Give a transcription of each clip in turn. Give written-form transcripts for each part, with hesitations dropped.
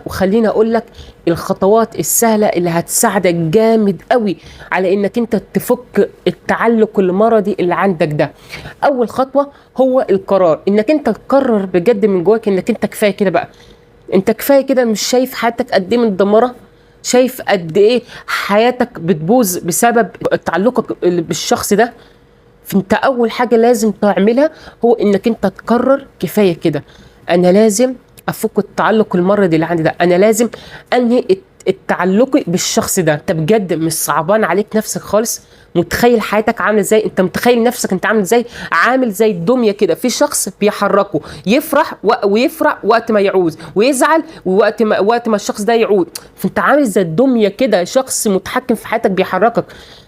وخليني اقول لك الخطوات السهلة اللي هتساعدك جامد قوي على انك انت تفك التعلق المرضي اللي عندك ده. اول خطوة هو القرار، انك انت تقرر بجد من جواك انك انت كفاية كده بقى، انت كفاية كده، مش شايف حياتك قد ايه متدمره؟ شايف قد ايه حياتك بتبوظ بسبب تعلقك بالشخص ده؟ فانت اول حاجة لازم تعملها هو انك انت تقرر كفاية كده، انا لازم افك التعلق المرضي اللي عندي ده، انا لازم انهي التعلق بالشخص ده. انت بجد مش صعبان عليك نفسك خالص؟ متخيل حياتك عامله ازاي؟ انت متخيل نفسك انت عامل ازاي؟ عامل زي الدمية كده، في شخص بيحركه، يفرح ويفرح وقت ما يعوز، ويزعل وقت ما الشخص ده يعود. فانت عامل زي الدمية كده، شخص متحكم في حياتك بيحركك.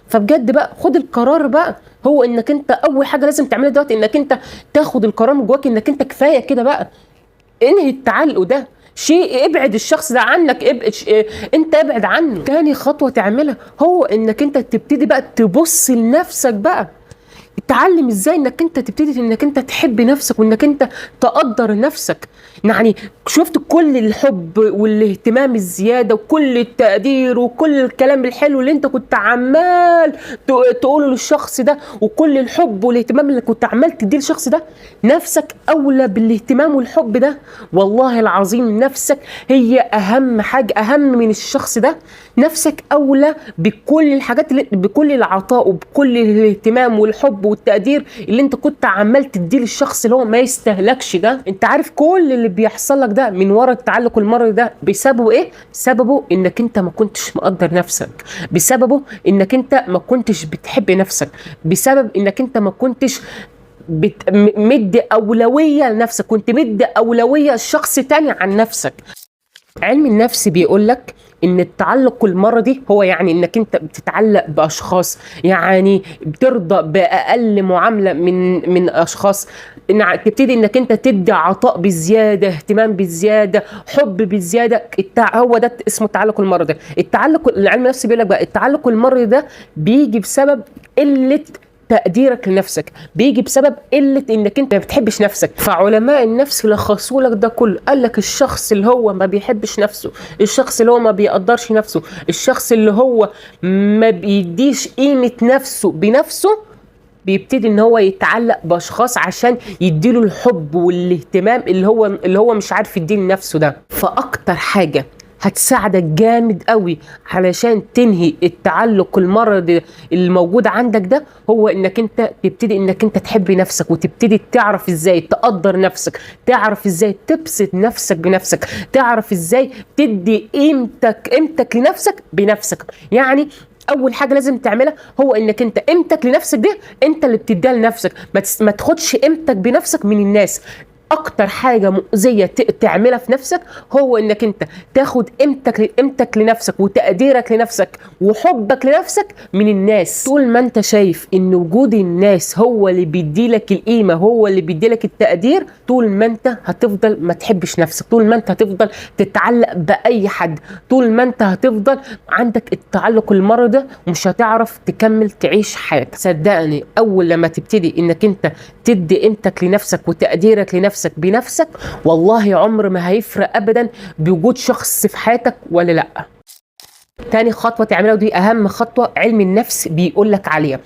فبجد بقى خد القرار بقى، هو انك انت اول حاجة لازم تعملها دلوقتي انك انت تاخد القرار من جواك انك انت كفاية كده بقى، انهي التعلق ده، شيء ابعد الشخص ده عنك، انت ابعد عنه. تاني خطوة تعملها هو انك انت تبتدي بقى تبص لنفسك بقى، اتعلم ازاي انك انت تبتدي انك انت تحب نفسك وانك انت تقدر نفسك. يعني شفت كل الحب والاهتمام الزيادة وكل التقدير وكل الكلام الحلو اللي انت كنت عمال تقوله للشخص ده، وكل الحب والاهتمام اللي كنت عمال تديه للشخص ده، نفسك اولى بالاهتمام والحب ده. والله العظيم نفسك هي اهم حاجة، اهم من الشخص ده. نفسك اولى بكل الحاجات اللي، بكل العطاء وبكل الاهتمام والحب والتقدير اللي انت كنت عمال تديه للشخص اللي هو ما يستهلكش ده. انت عارف كل اللي بيحصل لك ده من ورا التعلق المرضي ده بسببه ايه؟ سببه انك انت ما كنتش مقدر نفسك، بسببه انك انت ما كنتش بتحب نفسك، بسبب انك انت ما كنتش مدي اولوية لنفسك، كنت مدي اولوية لشخص تاني عن نفسك. علم النفس بيقول لك ان التعلق المرضي هو يعني انك انت بتتعلق باشخاص، يعني بترضى باقل معاملة من اشخاص، ان تبتدي انك انت تدي عطاء بزيادة، اهتمام بزيادة، حب بزيادة. هو ده اسمه التعلق المرضي. التعلق العلم النفس بيقول لك بقى التعلق المرضي ده بيجي بسبب قلة تقديرك لنفسك، بيجي بسبب قلة انك انت ما بتحبش نفسك. فعلماء النفس لخصوا لك ده كله، قال لك الشخص اللي هو ما بيحبش نفسه، الشخص اللي هو ما بيقدرش نفسه، الشخص اللي هو ما بيديش قيمة نفسه بنفسه، بيبتدي ان هو يتعلق باشخاص عشان يديله الحب والاهتمام اللي هو مش عارف يديه لنفسه ده. فاكتر حاجة هتساعدك جامد قوي علشان تنهي التعلق المرضي الموجود عندك ده، هو انك انت تبتدي انك انت تحب نفسك، وتبتدي تعرف ازاي تقدر نفسك، تعرف ازاي تبسط نفسك بنفسك، تعرف ازاي تدي قيمتك لنفسك بنفسك. يعني اول حاجة لازم تعملها هو انك انت قيمتك لنفسك دي انت اللي بتديها لنفسك، ما تاخدش قيمتك بنفسك من الناس. اكتر حاجة مؤذية تعملها في نفسك هو انك انت تاخد قيمتك لنفسك وتقديرك لنفسك وحبك لنفسك من الناس. طول ما انت شايف ان وجود الناس هو اللي بيديلك القيمة، هو اللي بيديلك التقدير، طول ما انت هتفضل ما تحبش نفسك، طول ما انت هتفضل تتعلق باي حد، طول ما انت هتفضل عندك التعلق المرضي ومش هتعرف تكمل تعيش حياتك. صدقني اول لما تبتدي انك انت تدي قيمتك لنفسك وتقديرك لنفسك بنفسك، والله عمر ما هيفرق ابدا بوجود شخص في حياتك ولا لا. تاني خطوة تعملها، ودي اهم خطوة علم النفس بيقول لك عليها،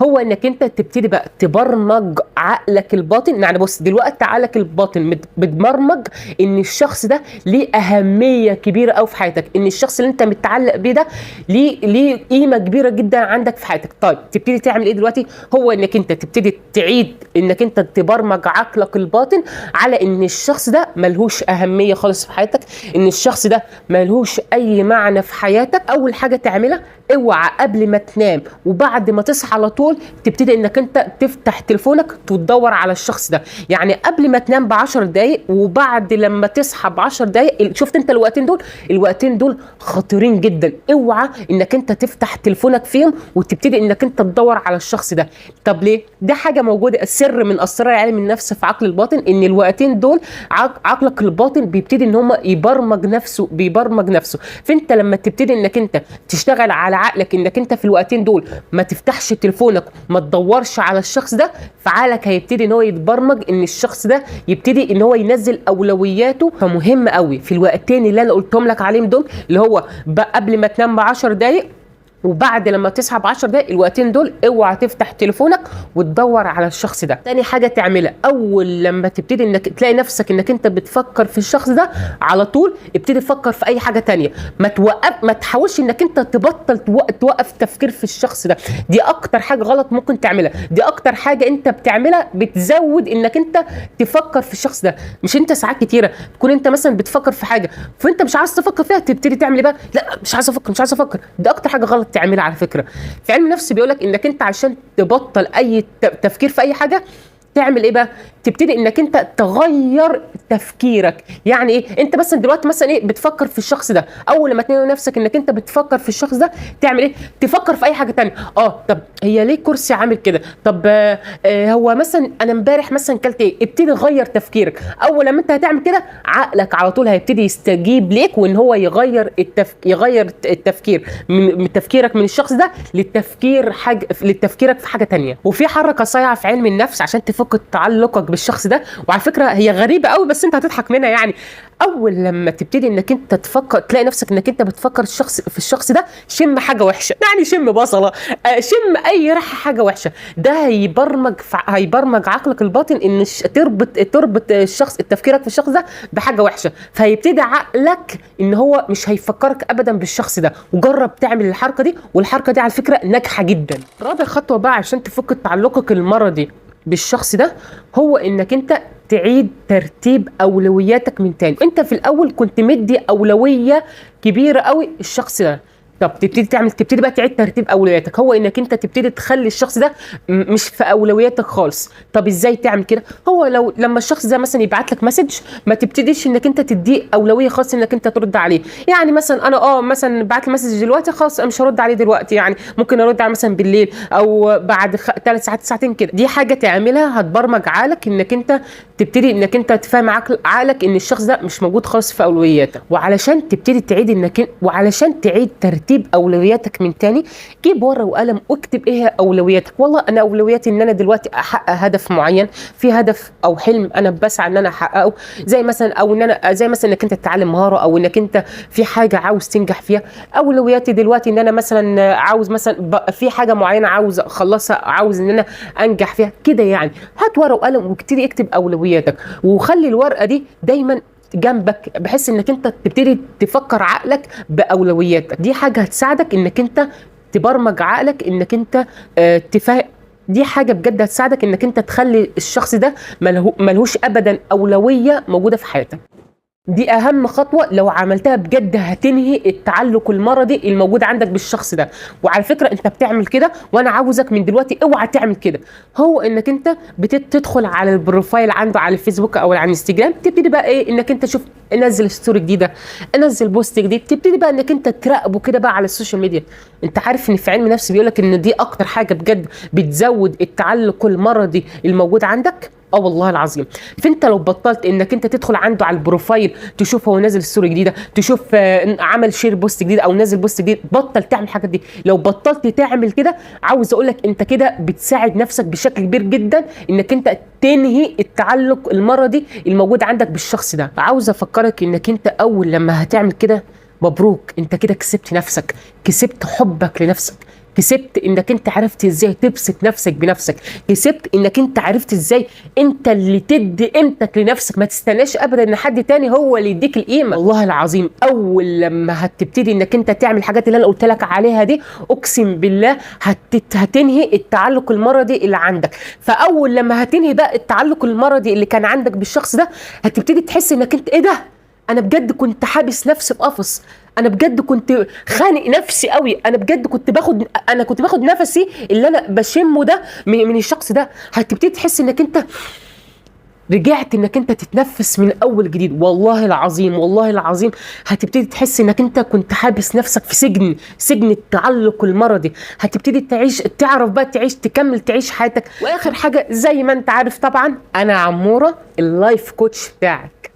هو انك انت تبتدي بقى تبرمج عقلك الباطن. يعني بص دلوقتي عقلك الباطن بتبرمج ان الشخص ده ليه اهمية كبيرة قوي في حياتك، ان الشخص اللي انت متعلق بيه ده ليه قيمة كبيرة جدا عندك في حياتك. طيب تبتدي تعمل ايه دلوقتي؟ هو انك انت تبتدي تعيد انك انت تبرمج عقلك الباطن على ان الشخص ده ملهوش اهمية خالص في حياتك، ان الشخص ده ملهوش اي معنى في حياتك. اول حاجة تعملها، اوعى قبل ما تنام وبعد ما تصحى على طول تبتدي انك انت تفتح تليفونك وتدور على الشخص ده. يعني قبل ما تنام ب10 دقايق وبعد لما تصحى ب10 دقايق، شفت انت الوقتين دول؟ الوقتين دول خطيرين جدا، اوعى انك انت تفتح تليفونك فيهم وتبتدي انك انت تدور على الشخص ده. طب ليه؟ ده حاجة موجودة، سر من اسرار علم النفس في عقل الباطن، ان الوقتين دول عقلك الباطن بيبتدي ان هم يبرمج نفسه، بيبرمج نفسه. فانت لما تبتدي انك انت تشتغل على عقلك انك انت في الوقتين دول ما تفتحش تليفونك تليفونك ما تدورش على الشخص ده، فعقلك هيبتدي ان هو يتبرمج ان الشخص ده يبتدي ان هو ينزل اولوياته. فمهم قوي في الوقتين اللي انا قلتهم لك عليهم دول، اللي هو قبل ما تنام ب10 دقايق وبعد لما تصحى ب10 دقايق، الوقتين دول اوعى تفتح تليفونك وتدور على الشخص ده. تاني حاجة تعملها، اول لما تبتدي انك تلاقي نفسك انك انت بتفكر في الشخص ده، على طول ابتدي تفكر في اي حاجة تانية. ما تحاولش انك انت تبطل توقف تفكير في الشخص ده. دي اكتر حاجة غلط ممكن تعملها، دي اكتر حاجة انت بتعملها بتزود انك انت تفكر في الشخص ده. مش انت ساعات كتيرة تكون انت مثلا بتفكر في حاجة فانت مش عايز تفكر فيها، تبتدي تعمل ايه بقى؟ لا مش عايز افكر، مش عايز افكر. ده اكتر حاجة غلط تعملها على فكرة. في علم النفس بيقولك انك انت عشان تبطل اي تفكير في اي حاجة تعمل ايه بقى؟ تبتدي انك انت تغير تفكيرك. يعني ايه؟ انت مثلا دلوقتي مثلا ايه بتفكر في الشخص ده، اول لما تلاقي نفسك انك انت بتفكر في الشخص ده تعمل ايه؟ تفكر في اي حاجة تانية. طب هي ليه كرسي عامل كده؟ طب هو مثلا انا امبارح مثلا كلت ايه؟ ابتدي غير تفكيرك. اول لما انت هتعمل كده عقلك على طول هيبتدي يستجيب ليك، وان هو يغير يغير التفكير من تفكيرك من الشخص ده للتفكير حاجة، لتفكيرك في حاجة تانية. وفي حركة صايعه في علم النفس عشان تفك تعلقك بالشخص ده، وعلى فكرة هي غريبة قوي بس انت هتضحك منها. يعني اول لما تبتدي انك انت تفكر، تلاقي نفسك انك انت بتفكر في الشخص ده، شم حاجة وحشة، يعني شم بصله، شم اي ريحه حاجة وحشة، ده هيبرمج عقلك الباطن ان تربط الشخص، تفكيرك في الشخص ده بحاجة وحشة، فهيبتدي عقلك ان هو مش هيفكرك ابدا بالشخص ده. وجرب تعمل الحركة دي، والحركة دي على فكرة ناجحة جدا. رابع خطوة بقى عشان تفك تعلقك المرضي بالشخص ده، هو انك انت تعيد ترتيب اولوياتك من تاني. انت في الاول كنت مدي اولوية كبيرة قوي الشخص ده، طب تبتدي بقى تعيد ترتيب اولوياتك، هو انك انت تبتدي تخلي الشخص ده مش في اولوياتك خالص. طب ازاي تعمل كده؟ هو لو لما الشخص ده مثلا يبعت لك message، ما تبتديش انك انت تديه اولوية خالص انك انت ترد عليه. يعني مثلا انا مثلا بعت لي message دلوقتي، خلاص انا مش هرد عليه دلوقتي، يعني ممكن ارد عليه مثلا بالليل او بعد 3 ساعات ساعتين كده. دي حاجة تعملها هتبرمج عقلك انك انت تبتدي انك انت تفهم عقلك ان الشخص ده مش موجود خالص في اولوياتك. وعلشان تبتدي تعيد انك وعلشان تعيد ترتيب اولوياتك من تاني، جيب ورقة وقلم واكتب ايه هي اولوياتك. والله انا اولوياتي ان انا دلوقتي احقق هدف معين، في هدف او حلم انا بسعى ان انا احققه، زي مثلا او ان انا زي مثلا انك انت تتعلم مهارة، او انك انت في حاجة عاوز تنجح فيها. اولوياتي دلوقتي ان انا مثلا عاوز مثلا في حاجة معينة عاوز اخلصها، عاوز ان انا انجح فيها كده. يعني هات ورقة وقلم وابتدي اكتب اولوياتك، وخلي الورقة دي دايما جنبك بحيث انك انت تبتدي تفكر عقلك باولوياتك. دي حاجة هتساعدك انك انت تبرمج عقلك انك انت دي حاجة بجد هتساعدك انك انت تخلي الشخص ده ملهوش ابدا اولوية موجودة في حياتك. دي اهم خطوة لو عملتها بجد هتنهي التعلق المرضي الموجود عندك بالشخص ده. وعلى فكرة انت بتعمل كده، وانا عاوزك من دلوقتي اوعى تعمل كده. هو انك انت بتدخل على ال profile عنده على الفيسبوك او على الانستجرام، تبتدي بقى ايه انك انت تشوف نزل story جديدة، نزل post جديد، تبتدي بقى انك انت تراقبه كده بقى على ال social media. انت عارف ان في علم النفس بيقولك ان دي اكتر حاجة بجد بتزود التعلق المرضي الموجود عندك. والله العظيم. فانت لو بطلت انك انت تدخل عنده على ال profile تشوف هو نازل story جديدة، تشوف عمل share post جديد او نازل post جديد، بطل تعمل الحاجات دي. لو بطلت تعمل كده، عاوز اقول لك انت كده بتساعد نفسك بشكل كبير جدا انك انت تنهي التعلق المرضي الموجود عندك بالشخص ده. عاوز افكرك انك انت اول لما هتعمل كده، مبروك، انت كده كسبت نفسك، كسبت حبك لنفسك، كسبت انك انت عرفت ازاي تبسط نفسك بنفسك، كسبت انك انت عرفت ازاي انت اللي تدي قيمتك لنفسك، ما تستناش ابدا ان حد تاني هو اللي يديك القيمة. والله العظيم اول لما هتبتدي انك انت تعمل الحاجات اللي انا قلت لك عليها دي، اقسم بالله هتنهي التعلق المرضي اللي عندك. فاول لما هتنهي بقى التعلق المرضي اللي كان عندك بالشخص ده، هتبتدي تحس انك انت ايه ده، انا بجد كنت حابس نفسي في قفص، انا بجد كنت خانق نفسي قوي، انا بجد كنت باخد، انا كنت باخد نفسي اللي انا بشمه ده من الشخص ده. هتبتدي تحس انك انت رجعت انك انت تتنفس من اول جديد. والله العظيم، والله العظيم هتبتدي تحس انك انت كنت حابس نفسك في سجن، سجن التعلق المرضي. هتبتدي تعيش، تعرف بقى تعيش، تكمل تعيش حياتك. واخر حاجة زي ما انت عارف طبعا، انا عموره ال life coach بتاعك.